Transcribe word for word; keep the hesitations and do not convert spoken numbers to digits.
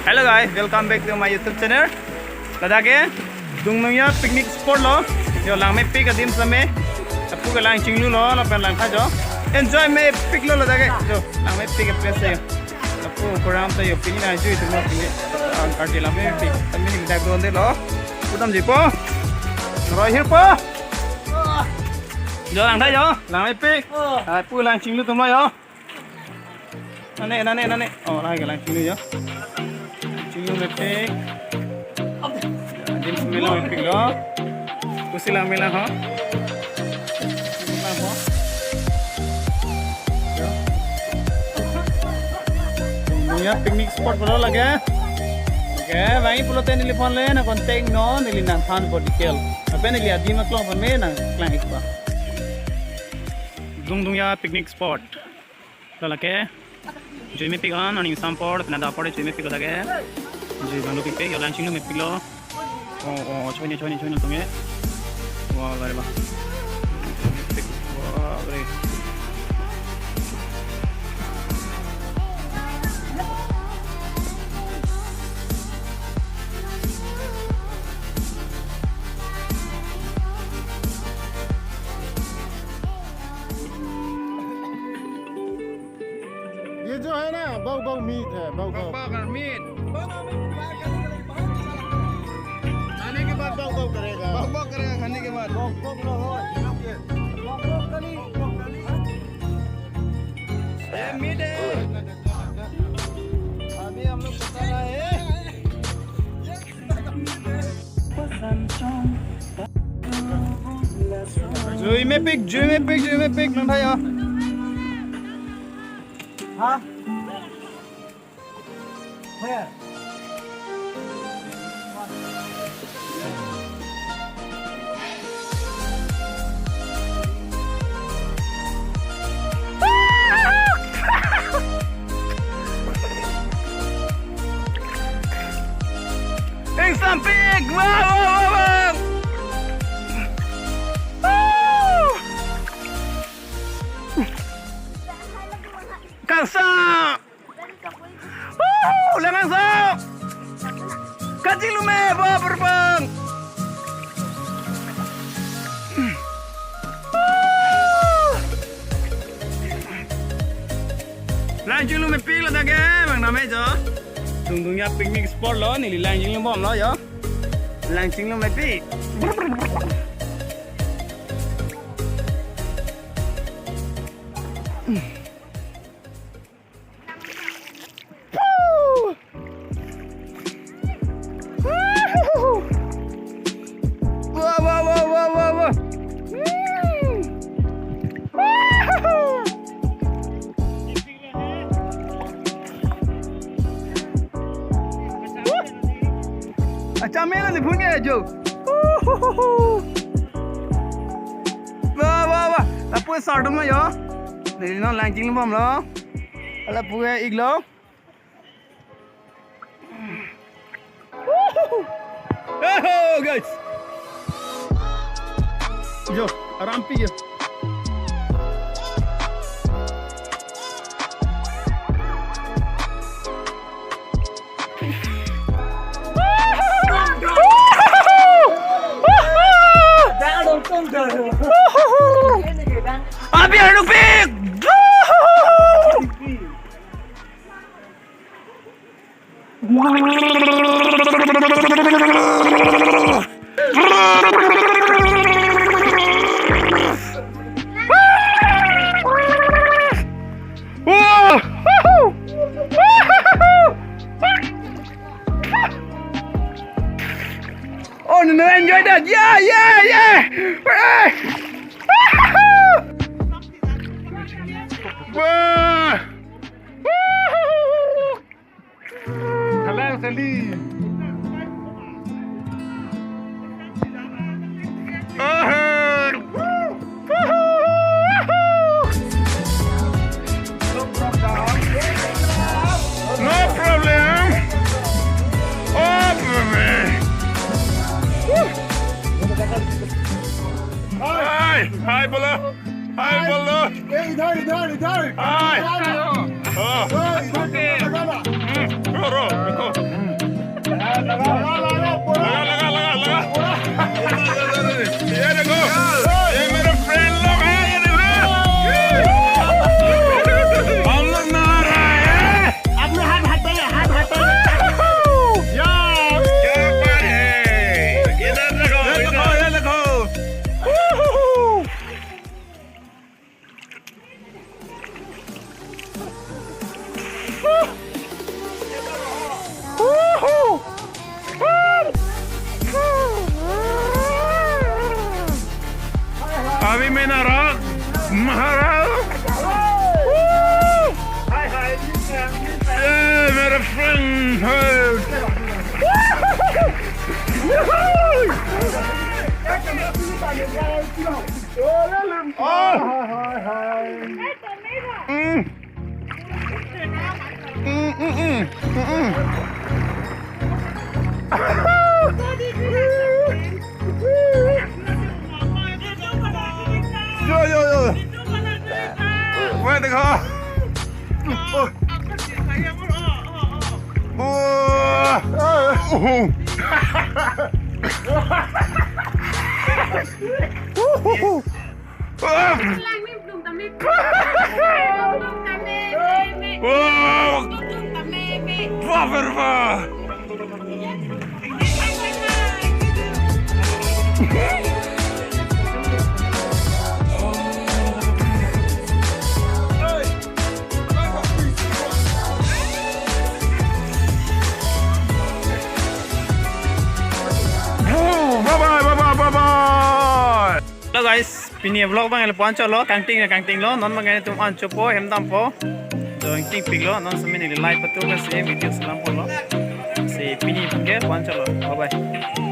Hello guys, welcome back to my YouTube channel. Ladak ke Dungdungya picnic spot lo. Jo, langmepik adim same. Lapu ke lang chinglu lo, lapen langtha jo. Enjoy mepik lo ladak ke. Jo, langmepik ke place yo. Lapu kurang ta yo, pini na jui tu mo pini. Ang karti langmepik. Kami ni dak don de lo. Putam jipo. Roy hirpo. Jo, langtha jo. Langmepik. Lapu lang chinglu tum lo jo. Nane, nane, nane. Oh, lang ke lang chinglu jo. Chinglu mepik. Adim same langmepik lo. Kusi langme lang ho. Lang ho. Dungdungya picnic spot pulo lake. Okay, bang pulote neli phone le na contact non, neli nangthanpo detail. Lapen neli adim aklong pame nangklang-ikpo. Dungdungya picnic spot. Lo lake. Jui mepik an, aning sampor, penada apor jui mepik lake. Jui bang lo pikpik, jo lang chinglu mepik lo. Oh, oh, choi ni, choi ni, choi ni tong e. Wah, gari ba. Mepik, wah, gari. ये जो है ना, बाघ, बाघ मीट है, बाघ, बाघ। बाघ, बाघ मीट। खाने के बाद बाघ, बाघ करेगा। बाघ, बाघ करेगा खाने के बाद। बाघ, बाघ ना हो, बाघ, बाघ करी, बाघ करी। ये मीट है। अभी हम लोग पका रहे हैं। Jui mepik, jui mepik, jui mepik, nang thayo. Huh? Where? Ing sampik! Wow, wow, wow, wow! Woo! Kangsa! Woo! Langkangsa! Kachinglu me, ba, berbang! Lang chinglu mepik ladak ke, bang name jo. Dungdungya picnic spot lo, neli lang chinglu bom lo jo. Lang chinglu mepik. Wah, wah, wah, wah, wah, wah. Hmm. Acha mela ni phun ke jo. Wah, wah, wah. Lapu sardom lo jo. Neli non lang chinglu bom lo. Lapu ke ik lo. Woohoo! Hey ho, guys. Jo, arampi jo. Abi, anu pik. Oh, no, no, enjoy that. Yeah, yeah, yeah. Hey. Wah. Kalang sali. Ahem. No problem. Oh, baby. Hi, hi, bolo. Hi, bolo. ए, इधर, इधर, इधर। Hi. इधर आओ। Oh. ए, इधर, इधर, इधर। Hmm, ro, ro, ro. लगा, लगा, लगा, लगा। ये देखो, ये मेरे फ्रेंड लोग हैं, ये देखो। हम लोग नहा रहे हैं। अपने हाथ हटाइए, हाथ हटाइए। या। क्या बात है? इधर देखो, ये देखो, इधर। ये देखो। अभी मैं ना रहा, महाराज। ये मेरे फ्रेंड है। Yo, yo, yo. Where the car? Oh. Oh. Oh. Wow! Wah, wah, wah. Bye bye, bye bye, bye bye. Hello guys, pini vlog abang le pu-an chotlo, kangting na kangtinglo, non abang netum an chopo, hem dampo. Jo ingtingpiklo, non sitame neli like patu kasi video selam polo. Si pini abang ke pu-an chotlo. Bye bye.